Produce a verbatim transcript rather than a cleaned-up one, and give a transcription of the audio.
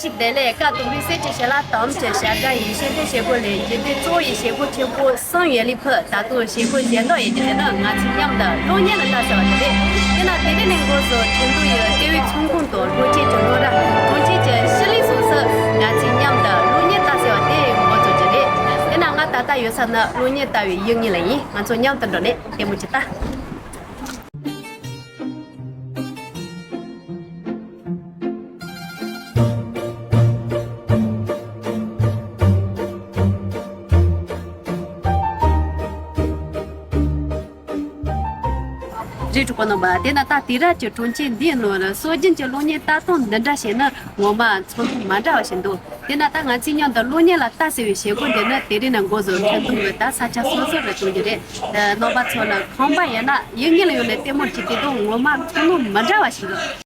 ཞིག་བདེ་ལེགས། བཀའ་དུམ་བུའི་གསེར་གྱི་ཞལ་ལག་དམ་གྱི་ཞལ་སྒྲ་ཡིས་ཞལ་འདོན་བྱེད་སྒོ་ལས་རྒྱུད་སྡེ་གཙོ་བོ་ཡི་བྱེད་སྒོ་ཆེན་པོ་གསུམ་ཡོད་ལེ་ཕུད། ད་དུང་བྱེད་སྒོ་གཞན་དག་ཡོད་རྒྱུ་དེ་ནི་ང་ཚོས་མཉམ་དུ་གློག་བརྙན་ལ་ལྟ་ཟེར་བ་དེ་རེད། དེ་ན་དེ་རིང་ནས་འགོ་བཟུང་ཁྲིན་ཏུའུ་ཡི་ལྟེ་བའི་ཚོང་ཁང་དང་ལྷོ་ཁྱེད་ཀྱི་སློབ་གྲྭ། གྲོང་ཁྱེར་གྱི་ཤི་ལི་སོགས་སུ་ང་ཚོས་མཉམ་དུ་གློག་བརྙན་ལྟ་ཟེར་བ་དེ་འགོ་བཙུགས་རྒྱུ་རེད། དེ་ན་ང་ད་ལྟ་ཡོད་ས་ནི་གློག་བརྙན་ལྟ་བའི་ཡུལ་དངོས་ལ་ཡིན། ང་ཚོ་མཉམ་དུ་འགྲོ་ནས་ལྟད་མོ་ཅིག་ལྟ། རེད། གྲོགས་པོ་རྣམ་པ། དེ་ན་ད་དེ་རབས་ཀྱི་གྲོང་ཁྱེར་འདིའི་ནང་ལ་སྲོལ་རྒྱུན་གྱི་གློག་བརྙན་ལྟ་སྟངས་འདི་འདྲ་བྱས་ན་ངོ་མ་ཚོར་སྣང་མ་འདྲ་བ་ཞིག་འདུག་དེ་ན་ད་ང་ཚོས་མཉམ་དུ་གློག་བརྙན་ལ་ལྟ་ཟེར་བའི་བྱེད་སྒོ་འདི་ནི་དེ་རིང་ནས་འགོ་བཟུང་ཁྲིན་ཏུའུ་ད་ས་ཆ་སོ་སོ་རུ་གཏོང་རྒྱུ་རེད། རྣམ་པ་ཚོ་ལ་ཁོམ་པ་ཡོད་ན་ཡུལ་དངོས་ལ་ཡོང་ནས་ལྟད་མོ་ཅིག་དེ་དང་ངོ་མ་ཚོར་སྣང་མ་འདྲ་བ་ཞིག་འདུག